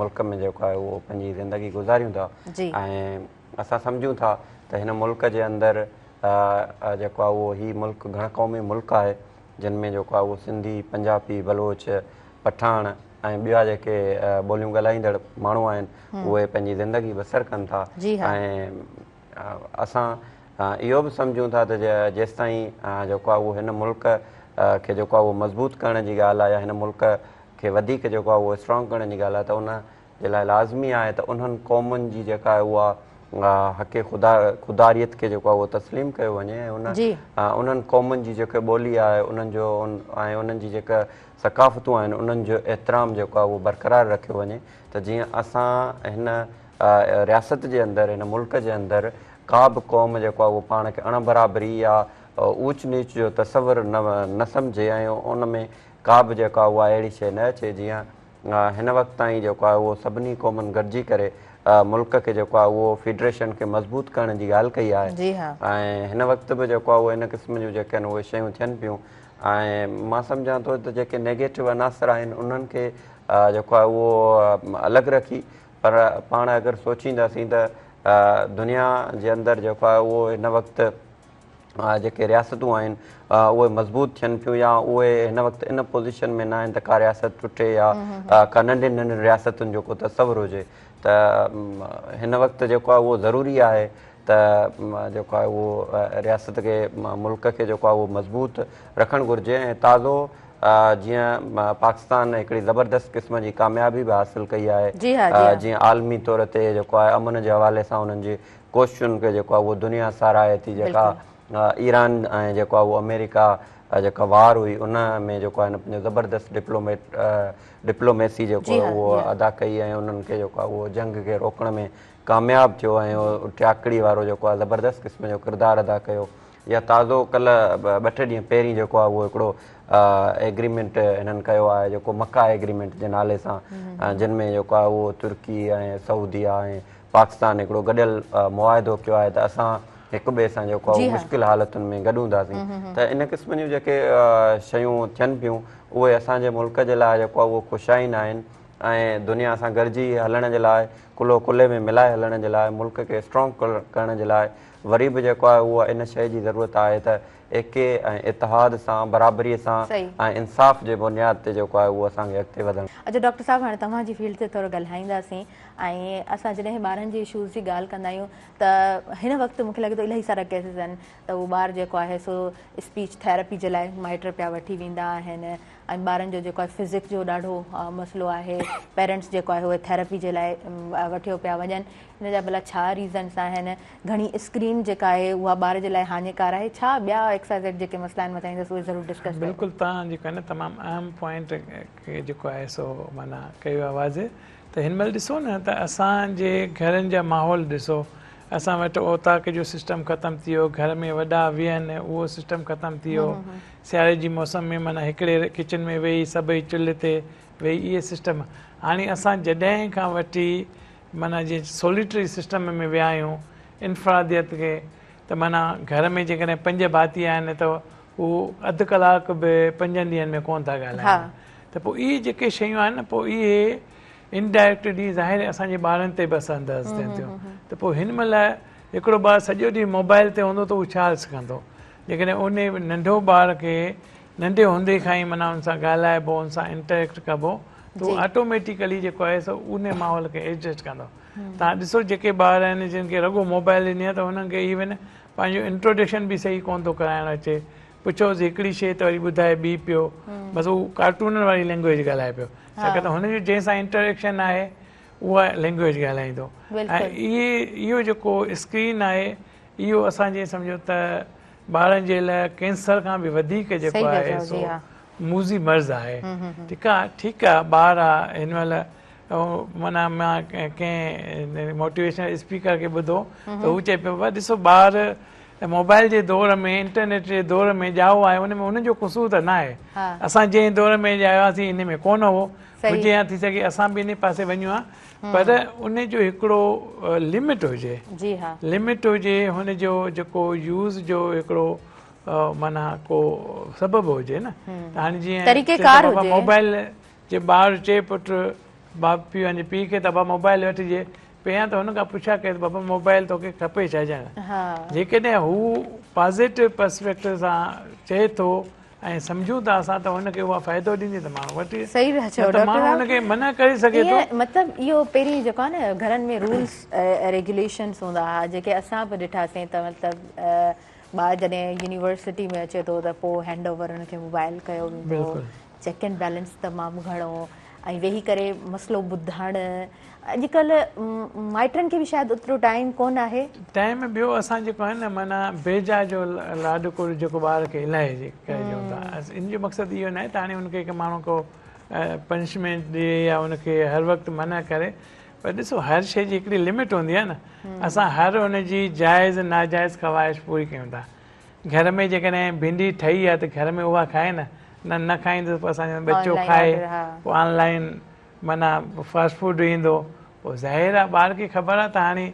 ملڪ ۾ جيڪو آهي اهو پنهنجي زندگي گذاريون ٿا ۽ اسان سمجهون ٿا ته هن ملڪ جي اندر جيڪو آهي اهو هي ملڪ گهڻ قومي ملڪ آهي جن ۾ جيڪو آهي اهو سنڌي، پنجابي، بلوچ، پٺاڻ ۽ ٻيا جيڪي ٻوليون ڳالهائيندڙ ماڻهو آهن اهي پنهنجي زندگي بسر ڪن ٿا ۽ اسان اهو به سمجهون ٿا ته جيستائين جيڪو آهي اهو هن ملڪ کي جيڪو آهي اهو مضبوط ڪرڻ جي ڳالهه آهي يا هن ملڪ کي وڌيڪ جيڪو آهي اهو اسٽرانگ ڪرڻ جي ڳالهه آهي ته ان جي لاء لازمي آهي ته انهن قومن جي جيڪا آهي اها حق خدا خوداريت کي جيڪو آهي اهو تسليم ڪيو وڃي ۽ ان انهن قومن جي جيڪا ٻولي آهي انهن جو ۽ انهن جي جيڪا ثقافتون آهن انهن جو احترام جيڪو آهي اهو برقرار رکيو وڃي ته جيئن اسان هن رياست جي اندر هن ملڪ جي اندر ڪا به قوم جيڪو آهي اهو پاڻ کي اڻ برابري يا اوچ نيچ جو تصور نه سمجهي ۽ ان ۾ ڪا به جيڪا اها اهڙي شيء نه اچي جيئن هن وقت تائين جيڪو آهي اهو سڀني قومن گڏجي ڪري ملڪ کي جيڪو آهي اهو فيڊريشن کي مضبوط ڪرڻ جي ڳالهه ڪئي آهي ۽ هن وقت به جيڪو آهي اهو ان قسم جون جيڪي آهن اهي شيون ٿين پيون ۽ مان سمجهان ٿو ته جيڪي نيگيٽو عناصر آهن انهن کي جيڪو آهي اهو الڳ رکي پر پاڻ اگر سوچينداسين ته دنيا جي اندر جيڪو آهي اهو هن وقت جيڪي رياستون آهن اهي مضبوط ٿين پيون يا اهي هن وقت ان پوزيشن ۾ نه آهن ته ڪا رياست ٽٽي يا ڪا ننڍين ننڍين رياستن جو ڪو تصور هجي ته هن وقت جيڪو آهي اهو ضروري آهي ته جيڪو آهي اهو رياست کي ملڪ کي جيڪو آهي اهو مضبوط رکڻ گهرجي ۽ تازو جيئن پاڪستان هڪڙي زبردست قسم جي ڪاميابي به حاصل ڪئي آهي جيئن عالمي طور تي جيڪو آهي امن جي حوالي سان انهن جي ڪوششن کي جيڪو آهي اهو دنيا ساراهي ٿي جيڪا ايران ۽ جيڪو آهي اهو آمريڪا جيڪا وار هئي ان ۾ جيڪو آهي پنهنجو زبردست ڊپلوميٽ ڊپلوميسي جيڪو اهو ادا ڪئي ۽ انهن کي جيڪو آهي اهو جنگ کي روڪڻ ۾ ڪامياب ٿيو ۽ اهو ٽياڪڙي وارو جيڪو آهي زبردست قسم جو ڪردار ادا ڪيو يا تازو ڪلهه ٻه ٽي ڏينهن پهرين جيڪو آهي اهو هڪڙو ايگريمينٽ هنن ڪيو آهي جيڪو مڪا ايگريمينٽ جي نالي سان جن ۾ جيڪو آهي اهو ترڪي ۽ سعوديه ۽ پاڪستان هڪڙو گڏيل معاهدو ڪيو آهي ته اسان هڪ ٻئي سان جيڪو آهي مشڪل حالتن ۾ گڏ هونداسين ته ان قسم جون جيڪي شيون ٿين پيون اهي اسان جي ملڪ جي لاء جيڪو آهي اهو خوش آئند آهن ۽ دنيا سان گڏجي هلڻ جي لاء ڪلهو ڪلهي ۾ ملائي هلڻ جي لاء ملڪ کي اسٽرانگ ڪرڻ جي لاء وري به جيڪو آهي اهو ان شيء جي ضرورت آهي ته ايڪي ۽ اتحاد سان برابري سان ۽ انصاف جي بنياد تي جيڪو آهي اهو اسان کي اڳتي وڌڻ اچا ڊاڪٽر صاحب هاڻي توهان جي فيلڊ تي ٿورو ڳالهائينداسين ۽ اسان جڏهن ٻارن جي اشوز جي ڳالهه ڪندا آهيون ته هن وقت مونکي لڳي ٿو الاهي سارا ڪيسز آهن ته اهو ٻار جيڪو آهي سو اسپيچ ٿيراپي جي لاء مائٽ پيا وٺي ويندا آهن ۽ ٻارن جو جيڪو آهي فزڪس جو ڏاڍو مسئلو آهي پيرنٽس جيڪو آهي اهي ٿيراپي جي لاء وٺيو پيا وڃن ان جا ڀلا ڇا ريزنس آهن گهڻي اسڪرين جيڪا آهي اها ٻار جي لاء هاڃيڪار آهي ڇا ٻيا ايڪس وائي زيڊ جيڪي مسئلا آهن مان چاهيندس اهي ضرور ڊسڪس ڪيو. بلڪل توهان جيڪو آهي نه تمام اهم پوائنٽ کي جيڪو آهي سو معنيٰ ڪيو آهي واضح ته هن مهل ڏسو نه ته اسان جي گهرن جا ماحول ڏسو اسان وٽ اوطاق جو سسٽم ختم ٿي ويو گهر ۾ وڏا ويهن اهو سسٽم ختم ٿي ويو سياري جي موسم ۾ معنيٰ هڪڙي ڪچن ۾ ويهي سڀئي چلهه تي ويهي اهي سسٽم هاڻي اسان جڏهن کان وٺي معنيٰ جيئن سوليٽري سسٽم ۾ ويا آهيون انفراديت کي ته معنيٰ گهر ۾ جيڪڏهن پنج ڀاتي آهن ته هو اڌ ڪلاڪ به پنجن ڏينهن ۾ ڪونه ٿا ڳالهائن ته پوء اهي جيڪي شيون آهن نه پوء اهي انڊائريڪٽلي ظاهر اسان جي ٻارن تي به اثر انداز ٿين ٿيون ته پوء هن مهل هڪڙو ٻار سڄو ڏينهن موبائل تي هوندو ته هو ڇا سکندو جيڪڏهن ان ننڍو ٻار کي ننڍي هوندي کان ئي معنيٰ ان سان ڳالهائبو ان سان انٽريڪٽ ڪبو ته هو آٽوميٽيڪلي جيڪو آهي سو ان ماحول کي ايڊجسٽ ڪندو توهان ڏسو جيڪي ٻار آهن جن کي رڳو موبائل ڏني آهي ته انهن کي ايون پنهنجو انٽروڊڪشن به صحيح ڪونه ٿو ڪرائڻ اچي پڇوس هڪڙي شيء ته وري ٻڌائي ٻي پيو بس هو ڪارٽونن واري لينگويج ڳالهائي پيو ڇاڪاڻ ته هن جو جنهن سان انٽريڪشن آهي اها لينگويج ڳالهائيندو ۽ اهي اهو جيڪو اسڪرين آهي اهو اسان جي سمجهو ته ٻارن جي لاء ڪينسر کان به وڌيڪ جيڪو آهي سو موذي مرض آهي ٺيڪ آهي ٺيڪ آهي ٻار آهي هن مهل معنيٰ مان ڪنهن موٽيويشنل اسپيڪر کي ٻڌو ته هو چئي پيو بابا ڏسو ٻار موبائل جي دور ۾ انٽرنيٽ جي دور ۾ ڄائو آهي ان ۾ ان جو قصور ته ناهي اسان جنهن دور ۾ ڄاياسين ان ۾ ڪونه هو هجي ها ٿي سگهي اسان به ان پاسي وڃون ها پر ان جو هڪڙو لمٽ هجي لمٽ هجي هن جو جيڪو يوز جو هڪڙو معنيٰ ڪو سبب هجي نه ته هاڻي جيئن موبائل جي ٻار چئي پٽ باب پنهنجي پيء کي ته ابا موبائل وٺجي پهريان ته هن کان پڇا ڪيس بابا موبائل توکي کپي ڇا جي جيڪڏهن هو پازيٽو پرسپيڪٽو سان چئي ٿو ۽ سمجهون ٿا اسان ته هن کي اها فائدو ڏيندي ته ماڻهو وٺي صحيح پيا چئو ڊاڪٽر ماڻهو هن کي منع ڪري سگهي ٿو مطلب اهو پهرين جيڪو آهي نه گهرن ۾ رولز ريگيوليشنز هوندا هئا جيڪي اسان به ڏٺاسين ته مطلب ٻار جڏهن يونيورسٽي ۾ اچي ٿو ته پوء هينڊ اوور هن کي موبائل ڪيو ويندو هو چيڪ اينڊ بيلنس تمام گهڻو ۽ ويهي ڪري مسئلو ٻڌڻ اڄڪلهه مائٽن کي به شايد اوترو ٽائيم ڪونه آهي. ٽائيم ٻيو اسان جيڪو آهي نه معنيٰ بيجا جو لاڏ ڪوڏ جيڪو ٻار کي الاهي ڪري ڏيون ٿا ان جو مقصد اهو ناهي ته هاڻي ان کي ماڻهو ڪو پنشمينٽ ڏئي يا ان کي هر وقت منع ڪري پر ڏسو هر شيء جي هڪڙي لمٽ هوندي آهي نه اسان هر ان جي جائز ناجائز خواهش پوري ڪيون ٿا گهر ۾ جيڪڏهن ڀينڊي ٺهي آهي ته گهر ۾ اها کائي نه نه نه کائيندس پوء اسان جو ٻچو کائي پوء آن لائن معنيٰ فاسٽ فوڊ ايندو پوء ظاهر آهي ٻار کي خبر آهي ته هاڻي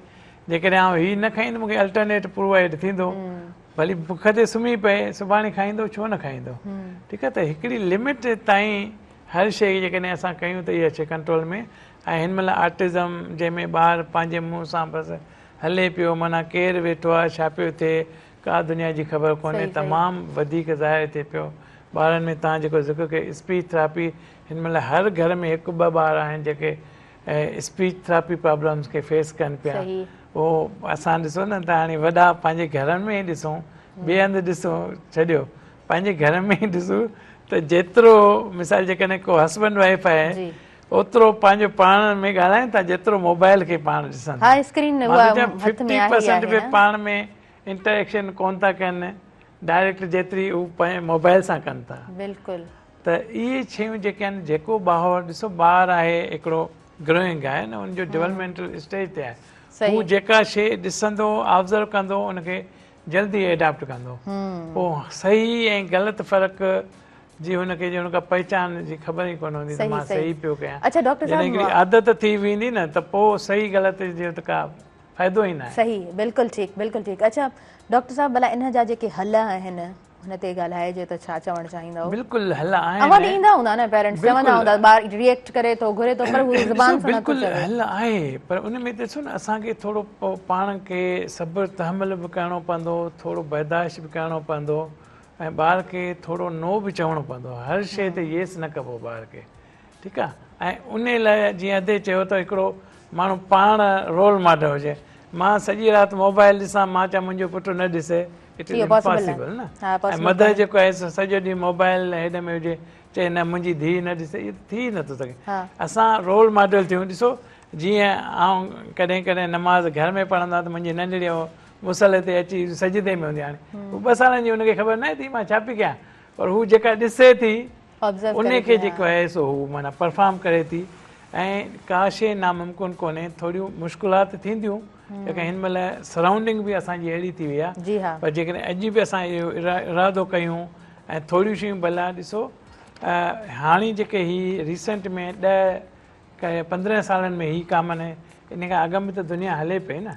جيڪڏهن آئون هي نه کائيندم مون کي الٽرنيٽ پرووائيڊ ٿيندو ڀلي بک تي سمهي پئي سڀاڻي کائيندو ڇو نه کائيندو ٺيڪ آهي ته هڪڙي لمٽ تائين هر شيء جيڪڏهن اسان ڪيون ته اها شيء ڪنٽرول ۾ ۽ هن مهل آٽزم جنهن ۾ ٻار پنهنجي منهن سان بس هلي پيو معنيٰ ڪير ويٺو آهي ڇا پيو ٿئي ڪا دنيا جي خبر ڪونهي تمام وڌيڪ ظاهر ٿئي پيو ٻارن ۾ توهان جيڪو ذڪر ڪيو اسپيچ ٿراپي هن مهل هر گهر ۾ هڪ ٻه ٻار آهن جيڪي اسپيچ ٿراپي پرابلمز کي فيس ڪن پيا اهو اسان ڏسو نه ته هاڻي وڏا پنهنجي گهرن ۾ ئي ڏسون ٻئي هنڌ ڏسون ڇڏيو پنهنجي گهر ۾ ئي ڏسون ته جيترو مثال جيڪڏهن ڪو هسبنڊ وائيف آهي اوترو پنهنجو پاڻ ۾ ڳالهائين ٿا جيترو موبائل کي پاڻ ڏسن ٿا. ها اسڪرين اها هٿ ۾ آهي 50% به پاڻ ۾ انٽريڪشن ڪون ٿا ڪن ڊائريڪٽ جيتري هو پنهنجي موبائل سان ڪن ٿا. بلڪل. ته اهي شيون جيڪي آهن جيڪو ٻار ڏسو ٻار آهي هڪڙو گروئنگ آهي نه ان جو ڊولپمينٽل اسٽيج تي آهي هو جيڪا شي ڏسندو آبزرو ڪندو ان کي جلدي ايڊاپٽ ڪندو پوء صحيح ۽ غلط فرق جي هن کي ڄڻ ڪا پهچان جي خبر ئي ڪونه هوندي ته مان صحيح پيو ڪيان اڇا ڊاڪٽر صاحب جڏهن هڪڙي عادت ٿي ويندي نه ته پوء صحيح غلط جو ته ڪا فائدو ئي ناهي. صحيح بلڪل ٺيڪ بلڪل ٺيڪ اڇا ڊاڪٽر صاحب ڀلا ان جا جيڪي حل آهن ان تي ڳالهائجي ته ڇا چوڻ چاهيندؤ؟ بلڪل حل آهن. اوهان ڏي ايندا هوندا نه پيرنٽس چوندا هوندا ٻار ريئيڪٽ ڪري ٿو گهري ٿو پر هو زبان سان نٿو چوي. بلڪل حل آهي پر ان ۾ ڏسو نه اسان کي ٿورو پاڻ کي صبر تحمل به ڪرڻو پوندو ٿورو برداشت به ڪرڻو پوندو ۽ ٻار کي ٿورو نو به چوڻو پوندو هر شي تي ييس نه ڪبو ٻار کي ٺيڪ آ ۽ انهي لاء جيئن ادي چيو ته هڪڙو ماڻهو پاڻ رول ماڊل هجي مان سڄي رات موبائل ڏسان مان چوان منهنجو پٽ نه ڏسي it is impossible نه ۽ مدر جيڪو آهي سو سڄو ڏينهن موبائل هيڏ ۾ هجي چئي نه منهنجي ڌيء نه ڏسي اهو ٿي ئي نٿو سگهي اسان رول ماڊل ٿيون ڏسو جيئن آئون ڪڏهن ڪڏهن نماز گهر ۾ پڙهندو آهيان ته منهنجي ننڍڙي مصلي تي اچي سجدي ۾ هوندي آهي هاڻي هو 2 سالن جي هن کي خبر ناهي ته مان ڇا پئي ڪيان پر هو جيڪا ڏسي ٿي ان کي جيڪو آهي سو هو معنيٰ پرفارم ڪري ٿي ۽ ڪا شيء ناممڪن ڪونهي ٿوريون مشڪلات ٿينديون جيڪا هن مهل سرائونڊنگ به اسان جي اهڙي ٿي وئي آهي پر جيڪڏهن اڄ به اسان اهو ارادو ڪيون ۽ ٿوريون شيون ڀلا ڏسو هاڻي جيڪي هي ريسنٽ ۾ 10 15 سالن ۾ هي ڪامن آهي ان کان اڳ ۾ ته دنيا هلي پئي نه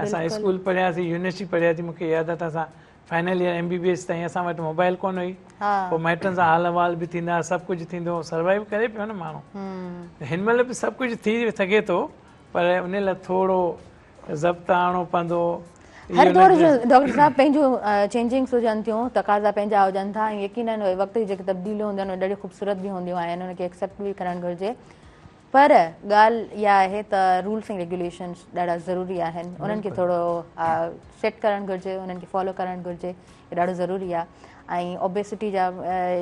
اسان اسڪول پڙهياسين يونيورسٽي پڙهياسين مونکي ياد آهي ته اسان final year M B B S تائين اسان وٽ موبائل ڪونه هئي پوء مائٽن سان حال احوال به ٿيندا سڀ ڪجهه ٿيندو هو سروائيو ڪري پيو نه ماڻهو هن مهل به سڀ ڪجهه ٿي سگهي ٿو پر ان لاء ٿورو ضبط آڻڻو پوندو. هر دور جون ڊاڪٽر صاحب پنهنجون چينجنگس هجن ٿيون تقاضا پنهنجا هجن ٿا ۽ يقينن وقت جون جيڪي تبديليون هونديون آهن اهي ڏاڍيون خوبصورت به هونديون آهن ان کي ايڪسيپٽ به ڪرڻ گهرجي پر ڳالهه اها آهي ته رولس ۽ ريگيوليشنس ڏاڍا ضروري آهن انهن کي ٿورو سيٽ ڪرڻ گهرجي انهن کي فالو ڪرڻ گهرجي اهو ڏاڍو ضروري آهي ۽ اوبيسٽي جا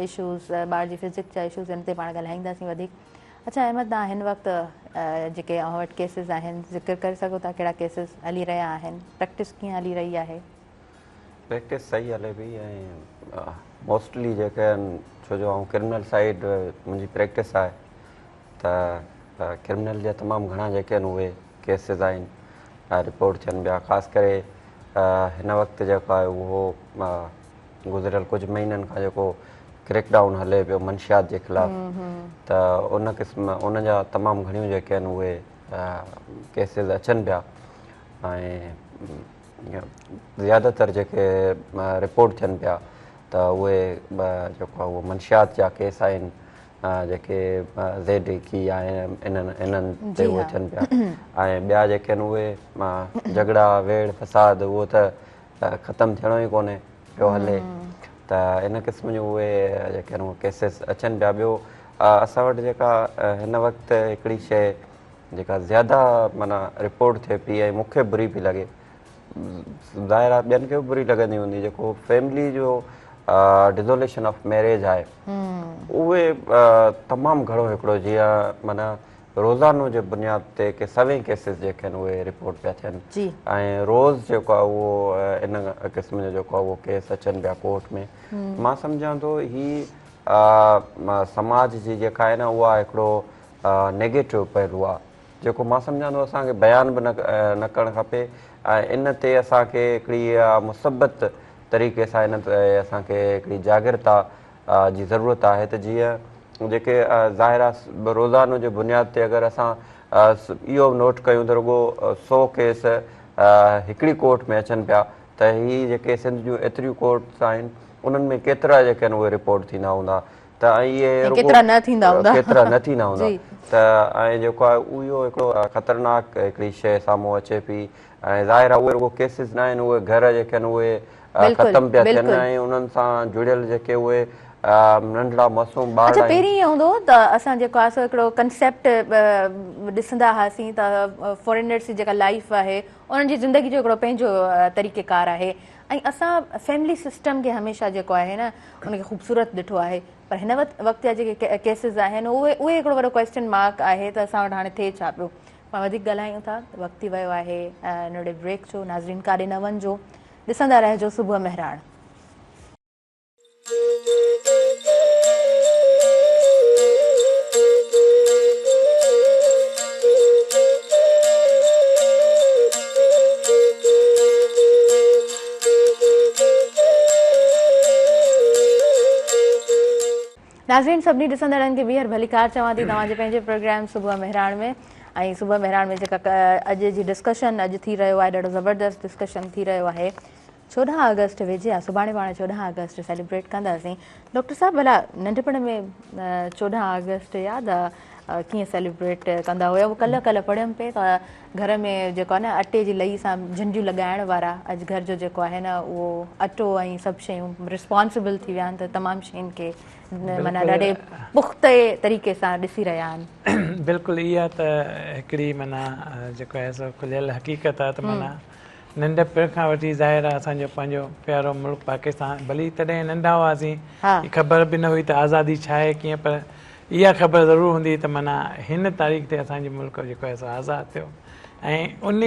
اشوز ٻار جي فزڪ جا اشوز ان تي پاڻ ڳالهائينداسين وڌيڪ اڇا احمد توهان هن وقت جيڪي اوهان وٽ ڪيسز آهن ذڪر ڪري سگهو ٿا ڪهڙا ڪيسز هلي رهيا آهن پريڪٽس ڪيئن هلي رهي آهي؟ پريڪٽس صحيح هلي پئي ۽ موسٽلي جيڪي آهن ڇو جو آئون ڪرمنل سائيڊ منهنجي پريڪٽس آهي ته ڪرمنل جا تمام گهڻا جيڪي آهن اهي ڪيسز آهن رپورٽ ٿين پيا خاص ڪري هن وقت جيڪو آهي اهو گذريل ڪجهه مهينن کان جيڪو ڪريڪ ڊائون هلي پيو منشيات جي خلاف ته ان قسم ان جا تمام گهڻيون جيڪي آهن اهي ڪيسز اچن پيا ۽ زياده تر جيڪي رپورٽ ٿين پيا ته اهي جيڪو آهي اهو منشيات جا ڪيس آهن جيڪي زيڊ ڪي آهن انهن انهن تي اهي ٿين پيا ۽ ٻيا جيڪي آهن اهي جهڳڙا ويڙهه فساد اهو ته ختم ٿيڻو ئي ڪونهي پيو هلي ته ان قسم جون اهي جيڪي آهن اهي ڪيسز اچن پيا ٻيو اسان وٽ جيڪا هن وقت هڪڙي شيء جيڪا زياده معنيٰ رپورٽ ٿئي پئي ۽ مون کي بري پئي لڳي ظاهر آهي ٻين کي به بري لڳندي هوندي جيڪو فيملي جو ڊزوليشن آف ميريج آهي اهي تمام گهڻو هڪڙو جيئن معنيٰ روزانو جي بنياد تي ڪي سوين ڪيسز جيڪي آهن اهي رپورٽ پيا ٿين ۽ روز جيڪو آهي اهو ان قسم جو جيڪو آهي اهو ڪيس اچن پيا ڪورٽ ۾ مان سمجهان ٿو هي سماج جي جيڪا آهي نه اها هڪڙو نيگيٽو پهلو آهي جيڪو مان سمجهان ٿو اسان کي بيان به نه ڪرڻ کپي ۽ ان تي اسان کي هڪڙي مثبت طريقي سان ان تي اسان کي هڪڙي جاڳرتا جي ضرورت آهي ته جيئن جيڪي ظاهر آهي روزانو جي بنياد تي اگر اسان اهو نوٽ ڪيون ته رڳو 100 ڪيس هڪڙي ڪورٽ ۾ اچن پيا ته هي جيڪي سنڌ جون ايتريون ڪورٽس آهن انهن ۾ ڪيترا جيڪي آهن اهي رپورٽ ٿيندا هوندا ته ۽ اهي رڳو ڪيترا نه ٿيندا هوندا ڪيترا نه ٿيندا هوندا ته ۽ جيڪو آهي اهو هڪڙو خطرناڪ هڪڙي شيء سامهون اچي پئي ۽ ظاهر آهي اهي رڳو ڪيسز نه آهن اهي گهر جيڪي آهن اهي ختم پيا ٿين ۽ انهن سان جڙيل جيڪي اهي ننڍڙا معصوم ٻار اڇا پهرين ائين هوندو هو ته اسان جيڪو آهي سو هڪڙو ڪنسيپٽ ڏسندا هئاسين ته فارينرس جي جيڪا لائيف آهي انهن جي زندگي جو هڪڙو پنهنجو طريقه ڪار آهي ۽ اسان فيملي سسٽم کي هميشه جيڪو آهي نه ان کي خوبصورت ڏٺو آهي پر هن وقت جا جيڪي ڪيسز آهن اهي اهي هڪڙو وڏو ڪويسچن مارڪ آهي ته اسان وٽ هاڻي ٿئي ڇا پيو. پاڻ وڌيڪ ڳالهايون ٿا وقت ٿي ويو آهي ننڍڙي بريڪ جو ناظرين ڪاڏي نه وڃجو. ڏسندا رهجو صبح مهراڻ. ناظرين سڀني ڏسندڙن کي ٻيهر ڀليڪار چوان ٿي توهان جي پنهنجي پروگرام صبح مهراڻ ۾ ۽ صبح مهراڻ ۾ جيڪا اڄ جي ڊسڪشن اڄ ٿي رهيو آهي ڏاڍو زبردست ڊسڪشن ٿي رهيو آهي 14 آگسٽ ويجهي آهي سڀاڻي پاڻ 14 آگسٽ سيليبريٽ ڪنداسين ڊاڪٽر صاحب ڀلا ننڍپڻ ۾ 14 آگسٽ ياد آ ڪيئن سيليبريٽ ڪندا هيا ڪلهه ڪلهه پڙهيم پئي ته گهر ۾ جيڪو آهي نه اٽي جي لئي سان جهنڊيون لڳائڻ وارا اڄ گهر جو جيڪو آهي نه اهو اٽو ۽ سڀ شيون ريسپانسبل ٿي ويا آهن ته تمام شين کي معنيٰ ڏاڍي پختي طريقي سان ڏسي رهيا آهن. بلڪل اها ته هڪڙي معنيٰ جيڪو آهي سو کليل حقيقت آهي ته معنيٰ ننڍپڻ کان وٺي ظاهر آهي اسان جو پنهنجو پيارو ملڪ پاڪستان ڀلي تڏهن ننڍا هئاسين خبر به نه هئي ته آزادي ڇا آهي ڪيئن پر اها خبر ضرور هوندي هئي ته معنيٰ هن تاريخ تي اسان جو ملڪ جيڪو آهي سو آزاد ٿيو ۽ ان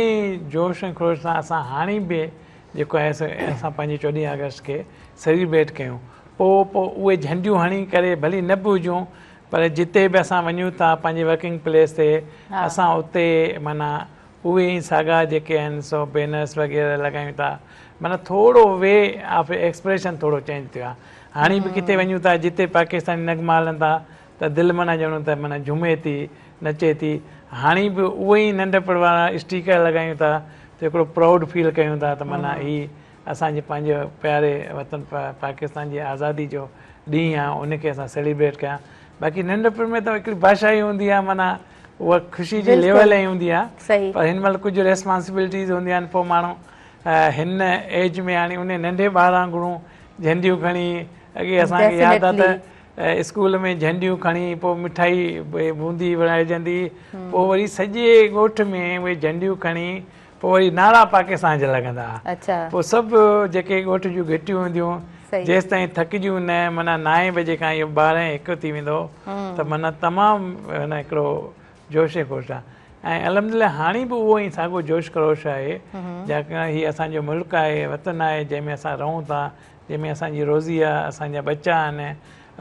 جوش ۽ خروش سان اسان هاڻي به جيڪو آهي سو اسان پنهنجي 14 آگسٽ کي سيليبريٽ ڪيون پوء پوء اهي جهنڊيون هڻي ڪري ڀلي نه به هجون پر جتي به اسان وڃون ٿا پنهنجي ورڪنگ پليس تي اسان اتي معنيٰ اهي ئي ساڳا جيڪي آهن سو بينرس وغيره لڳايون ٿا معنيٰ ٿورو وي آف ايڪسپريشن ٿورو چينج ٿيو آهي هاڻي به ڪٿي وڃون ٿا جتي پاڪستاني نغما هلن ٿا ته دل معنيٰ ڄڻو ته معنيٰ جهومي ٿي نچي ٿي هاڻي به اهي ئي ننڍپڻ وارا اسٽيڪر لڳايون ٿا ته هڪڙو پرائوڊ فيل ڪيون ٿا ته معنيٰ هي اسان جي پنهنجي پياري وطن پاڪستان جي آزادي جو ڏينهن آهي ان کي اسان سيليبريٽ ڪيان باقي ننڍپڻ ۾ ته هڪڙي بادشاهي هوندي آهي معنيٰ اها خوشي جي ليول ئي هوندي آهي پر هن مهل ڪجهه ريسپانسبلٽيز هونديون آهن پوء ماڻهو هن ايج ۾ هاڻي ان ننڍي ٻار وانگرون جهنڊيون کڻي اڳي اسان کي ياد آهي ته اسڪول ۾ جهنڊيون کڻي پوء مٺائي بوندي ورهائجندي پوء وري سڄي ڳوٺ ۾ اهي جهنڊيون کڻي پوء وري نعرا پاڪستان جا لڳندا ها. پوء سڀ جيڪي ڳوٺ جون گهٽيون هونديون جيستائين ٿڪجون نه معنيٰ نائين بجي کان اهو ٻارهين هڪ ٿي ويندو هو ته معنيٰ تمام معنيٰ هڪڙو جوش ۽ خروش آ ۽ الحمدلله هاڻي به اهو ئي ساڳو جوش خروش آهي جيڪا هي اسان جو ملڪ آهي وطن آهي جنهن ۾ اسان رهون ٿا جنهن ۾ اسان جي روزي آ اسان جا ٻچا آهن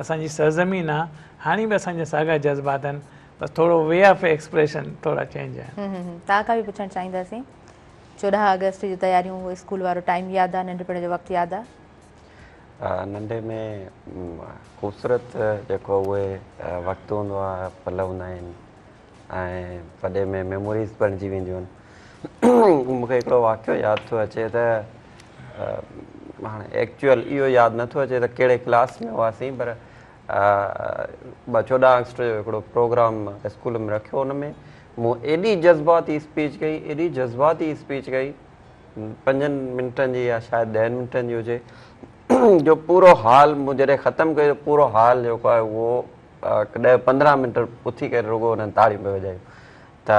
اسان جي سرزمين آ هاڻي به اسان جا ساڳا جذبات آهن بس ٿورو وي آف ايڪسپريشن ٿورا چينج آهن. توهان کان به پڇڻ چاهينداسين 14 آگسٽ جون تياريون اسڪول وارو ٽائيم ياد آ ننڍپڻ جو وقت ياد آ؟ ننڍي ۾ خوبصورت جيڪو اهي وقت هوندو آ پل هوندا آهن ۽ وڏي ۾ ميموريز بڻجي وينديون آهن مون کي هڪڙو واقعو ياد ٿو اچي ته هاڻي ايڪچوئل اهو ياد نٿو اچي ته ڪهڙي ڪلاس ۾ هئاسين پر 14 آگسٽ جو هڪڙو پروگرام اسڪول ۾ رکيو ان ۾ مون ايڏي جذباتي اسپيچ ڪئي ايڏي جذباتي اسپيچ ڪئي پنجن منٽن جي يا شايد ڏهن منٽن جي هجي جو پورو هال مون جڏهن ختم ڪيو پورو هال جيڪو آهي اهو 10 15 منٽ اٿي ڪري رڳو انهن تاڙيون پئي وڄايون ته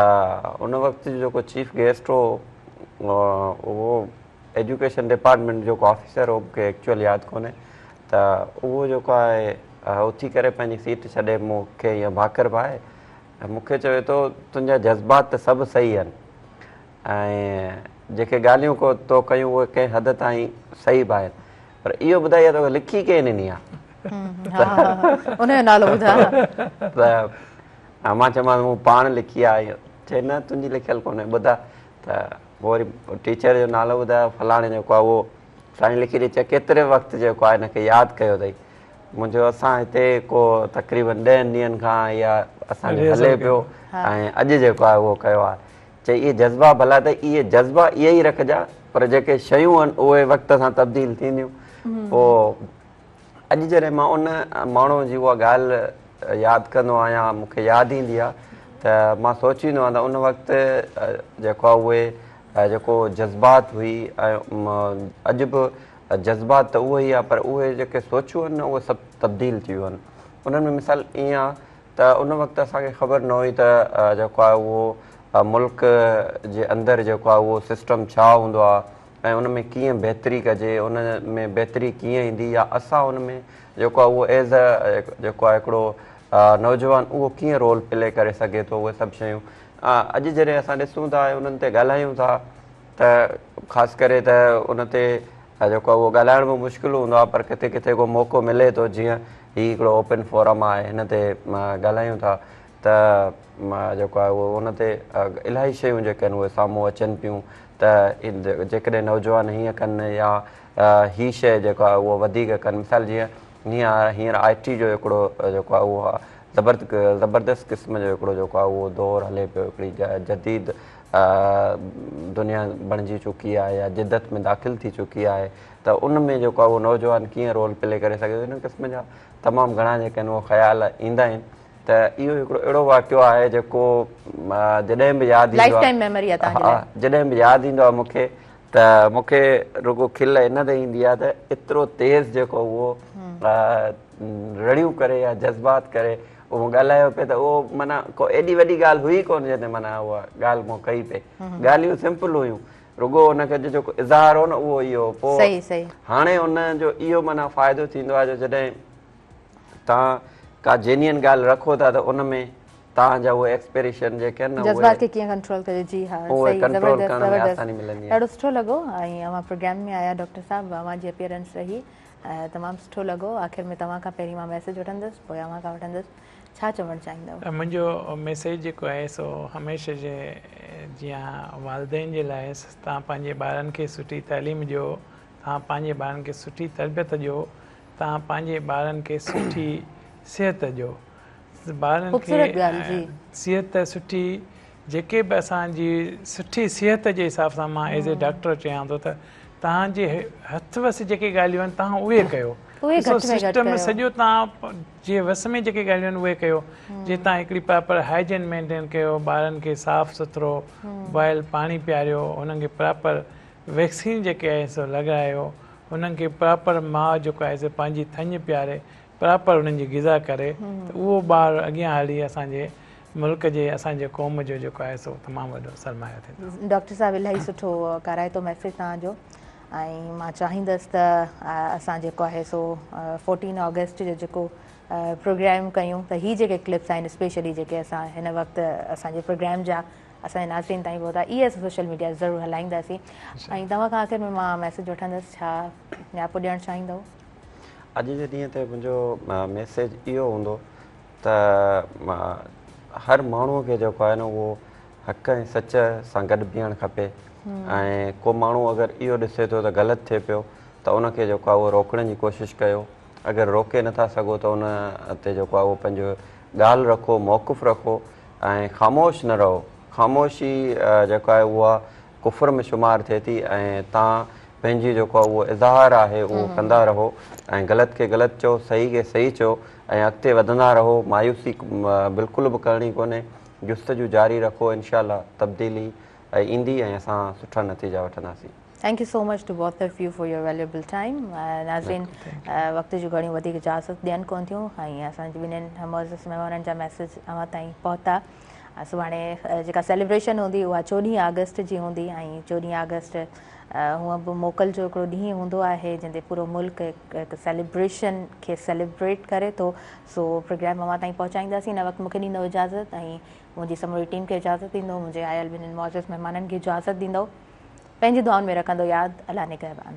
ان وقت جو جيڪو چيف گيسٽ هو اهو ايجوڪيشن ڊپارٽمينٽ جو ڪو آفيسر هو مون کي ايڪچوئل ياد ڪونهي ته اهو جيڪو آهي اٿي ڪري پنهنجي سيٽ ڇڏي مون کي ائين ڀاڪر پائي ۽ مون کي چوي ٿو تنهنجا جذبات ته سڀ صحيح آهن ۽ جيڪي ڳالهيون ڪو تو ڪيون اهي ڪنهن حد تائين صحيح به آهن پر اهو ٻڌاء اها توکي لکي ڪنهن ڏني آهي؟ ان جو نالو ٻڌاء. ته مان چيومانس مون پاڻ لکي آهي. چئي نه تنهنجي لکيل ڪونهي ٻڌاء ته پوء وري ٽيچر جو نالو ٻڌايو فلاڻي جيڪو آهي اهو سائين لکي ڏئي چئي ڪيتري وقت جيڪو آهي هن کي ياد ڪيو اٿئي مون چيو اسان هتي ڪو تقريبن ڏهن ڏينهن کان اها اسان جو هلي پيو ۽ اڄ جيڪو آهي اهو ڪيو آهي چئي اهي جذبا ڀلا ته اهي جذبا اهي ئي رکجا پر جيڪي شيون آهن اهي وقت سان تبديل ٿينديون پوء اڄ جڏهن مان ان ماڻهوء جي اها ڳالهه ياد ڪندو آهيان، مون کي ياد ايندي آهي ته مان سوچيندو آهيان ته ان وقت جيڪو آهي اهي جيڪو جذبات هئي ۽ اڄ به جذبات ته اهو ئي آهي پر اهي جيڪي سوچون آهن نه اهي سڀ تبديل ٿي ويون آهن. انهن ۾ مثال ائين آهي ته ان وقت اسان کي خبر نه هئي ته جيڪو آهي اهو ملڪ جي اندر جيڪو آهي اهو سسٽم ڇا هوندو آهي ۽ ان ۾ ڪيئن بهتري ڪجي ان ۾ بهتري ڪيئن ايندي يا اسان ان ۾ جيڪو آهي اهو ايز ا جيڪو آهي هڪڙو نوجوان اهو ڪيئن رول پلي ڪري سگهي ٿو اهي سڀ شيون اڄ جڏهن اسان ڏسون ٿا ۽ انهن تي ڳالهايون ٿا ته خاص ڪري ته ان تي جيڪو آهي اهو ڳالهائڻ به مشڪل هوندو آهي پر ڪٿي ڪٿي ڪو موقعو ملي ٿو جيئن هي هڪڙو اوپن فورم آهي هن تي ڳالهايون ٿا ته جيڪو آهي اهو ان تي الاهي شيون جيڪي آهن اهي سامهون اچن پيون ته جيڪڏهن نوجوان هيئن ڪن يا هي شيء جيڪو آهي اهو وڌيڪ ڪن مثال جيئن هيئن هينئر آء ٽي جو هڪڙو جيڪو آهي اهو زبردست قسم جو هڪڙو جيڪو آهي اهو دور هلي پيو هڪڙي جديد دنيا بڻجي چڪي آهي يا جدت ۾ داخل ٿي چڪي آهي ته ان ۾ جيڪو آهي اهو نوجوان ڪيئن رول پلي ڪري سگهي ٿو ان قسم جا تمام گهڻا جيڪي آهن اهي خيال ايندا آهن ته اهو هڪڙو اهڙو واقعو آهي جيڪو جڏهن به ياد ايندو آهي جڏهن به ياد ايندو آهي مونکي ته مونکي رڳو کل ان تي ايندي آهي ته ايترو تيز جيڪو اهو رڙيون ڪري يا جذبات ڪري اهو ڳالهايو پئي ته اهو معنيٰ ڪو ايڏي وڏي ڳالهه هئي ڪونه جنهن تي معنيٰ اها ڳالهه مون ڪئي پئي ڳالهيون سمپل هيون رڳو ان کي جيڪو اظهار هو نه اهو اهو پوء هاڻي ان جو اهو معنيٰ فائدو ٿيندو آهي جو جڏهن توهان ڪا جينيئن ڳالهه رکو ٿا ته ان ۾ توهان جا اهي ايڪسپريشن جيڪي آهن نه اهي جذبات کي ڪيئن ڪنٽرول ڪجي جي ها اهي صحيح ڪنٽرول زبردست ڪرڻ ۾ زبردست آساني ملندي آهي. ڏاڍو سٺو لڳو ۽ اوهان پروگرام ۾ آيا ڊاڪٽر صاحب اوهان جي اپيئرنس رهي تمام سٺو لڳو آخر ۾ توهان کان پهرين مان ميسيج وٺندس پوء اوهان کان وٺندس ڇا چوڻ چاهيندؤ؟ منهنجو ميسيج جيڪو آهي سو هميشه جي جيان والدين جي لاء توهان پنهنجي ٻارن کي سٺي تعليم ڏيو توهان پنهنجي ٻارن کي سٺي تربيت ڏيو توهان پنهنجي ٻارن کي سٺي صحت ڏيو ٻارن کي خوبصورت ڳالهه جي. صحت سٺي جيڪي به اسان جي سٺي صحت جي حساب سان مان ايز اي ڊاڪٽر چيان ٿو ته توهان جي هٿ وس جيڪي ڳالهيون آهن توهان اهي ڪيو اهي ڏسو گهٽ ۾ گهٽ سسٽم ڪيو. سڄو توهان جي وس ۾ جيڪي ڳالهيون آهن اهي ڪيو جي توهان هڪڙي پراپر هائجين مينٽين ڪيو ٻارن کي صاف سٿرو بوائل پاڻي پياريو انهن کي پراپر ويڪسين جيڪي آهي سو لڳايو انهن کي پراپر ماء جيڪو آهي سو پنهنجي ٿڃ پياري پراپر انهن جي غذا ڪري ته اهو ٻار اڳيان هلي اسان جي ملڪ جي اسان جي قوم جو جيڪو آهي سو تمام وڏو سرمايو ٿيندو. ڊاڪٽر صاحب الاهي سٺو ڪارائتو ميسيج توهان جو ۽ مان چاهيندس ته اسان جيڪو آهي سو فورٽين آگسٽ جو جيڪو پروگرام ڪيون ته هي جيڪي ڪلپس آهن اسپيشلي جيڪي اسان هن وقت اسان جي پروگرام جا اسان جي ناظرين تائين پهتا اهي اسان سوشل ميڊيا ضرور هلائينداسين ۽ توهان کان آخر ۾ مان ميسيج وٺندس ڇا نياپو ڏيڻ چاهيندؤ؟ اڄ جي ڏينهن تي منهنجو ميسيج اهو هوندو ته هر ماڻهو کي جيڪو آهي نه اهو حق ۽ سچ سان گڏ بيهڻ کپي ۽ ڪو ماڻهو اگر اهو ڏسي ٿو ته غلط ٿئي پيو ته ان کي جيڪو آهي اهو روڪڻ جي ڪوشش ڪيو اگر روڪي نٿا سگهو ته ان تي جيڪو آهي اهو پنهنجو ڳالهه رکو موقف رکو ۽ خاموش نه رهو خاموشي جيڪا آهي اها ڪفر ۾ شمار ٿئي ٿي ۽ تان پنهنجي جيڪو آهي اهو اظهار آهي اهو ڪندا رهو ۽ غلط کي غلط چئو صحيح کي صحيح چئو ۽ اڳتي وڌندا رهو مايوسي بلڪل به ڪرڻي ڪونهي جستجو جاري رکو انشاء الله تبديلي ايندي ۽ اسان سٺا نتيجا وٺنداسين. Thank you so much to both of you for your valuable time ناظرين وقت جون گهڙيون وڌيڪ اجازت ڏين ڪون ٿيون ۽ اسان جي ٻنهين معزز مهمانن جا ميسيج اوهان تائين پهتا سڀاڻي جيڪا سيليبريشن هوندي اها چوڏهين آگسٽ جي هوندي ۽ چوڏهين آگسٽ هونء به موڪل جو هڪڙو ڏينهن هوندو آهي جنهن تي پورو ملڪ هڪ سيليبريشن کي سيليبريٽ ڪري ٿو سو پروگرام اوهان تائين پهچائينداسين هن وقت مونکي ڏيندو اجازت ۽ منهنجي سموري ٽيم کي اجازت ڏيندو منهنجي آيل ٻنهين معزز مهمانن کي اجازت ڏيندو پنهنجي دعائن ۾ رکندو ياد الله نگهبان.